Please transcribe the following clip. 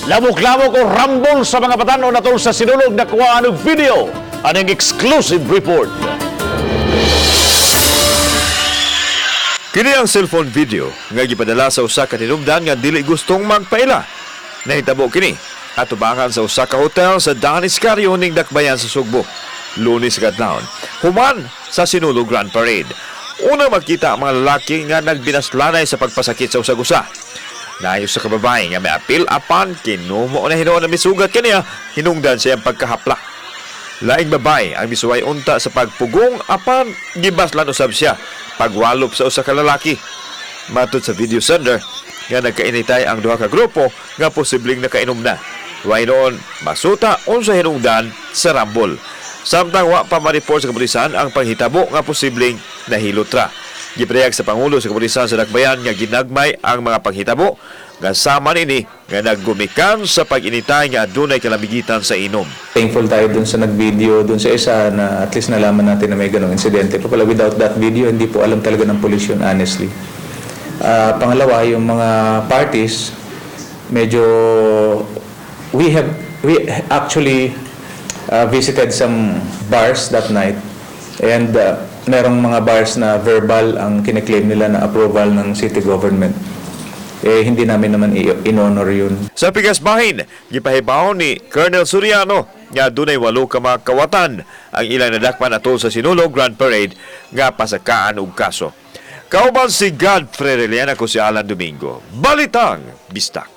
Lamok-lamok o rambol sa mga batan-on atol sa Sinulog, nakuhaan og video. Aning exclusive report. Kini ang cellphone video nga gipadala sa usa ka tinubdan nga dili gustong magpaila. Nahitabo kini atubangan sa usa ka hotel sa Don Escario ning Dakbayan sa Sugbo, Lunes kadlawon, human sa Sinulog Grand Parade. Una makita ang mga lalaki nga nagbinaslanay sa pagpasakit sa usag-usa. Naay usa ka babae nga may apil apan kinumo na hinuon na misugat kaniya hinungdan sa iyang pagkahapla. Laing babae ang misuway unta sa pagpugong apan gibaslan usab siya pagwalop sa usa ka lalaki. Matod sa video sender nga nagkainitay ang duha ka grupo nga posibleng nakainom na. Way noon masuta unsa hinungdan sa rambol. Samtang wa pa ma-report sa kapulisan ang panghitabo nga posibleng nahilot ra. Giprehag sa Pangulo sa kapulisan sa Dakbayan nga ginagmay ang mga panghitabo nga sama nini nga naggumikan sa pag-initay nga adunay kalamigitan sa inom. Thankful tayo dun sa nag-video, dun sa isa na at least nalaman natin na may ganong insidente. Pa pala, without that video, hindi po alam talaga ng pulis yun, honestly. Pangalawa, yung mga parties, medyo we actually visited some bars that night and merong mga bars na verbal ang kiniklaim nila na approval ng city government. Eh, hindi namin naman in-honor yun. Sa pikas bahin, gipahibaw ni Colonel Soriano nga dunay walo ka mga kawatan ang ilang nadakpan atol sa Sinulog Grand Parade nga pasakaan og kaso. Kauban si Godfrey Relian, ako si Alan Domingo. Balitang Bisdak.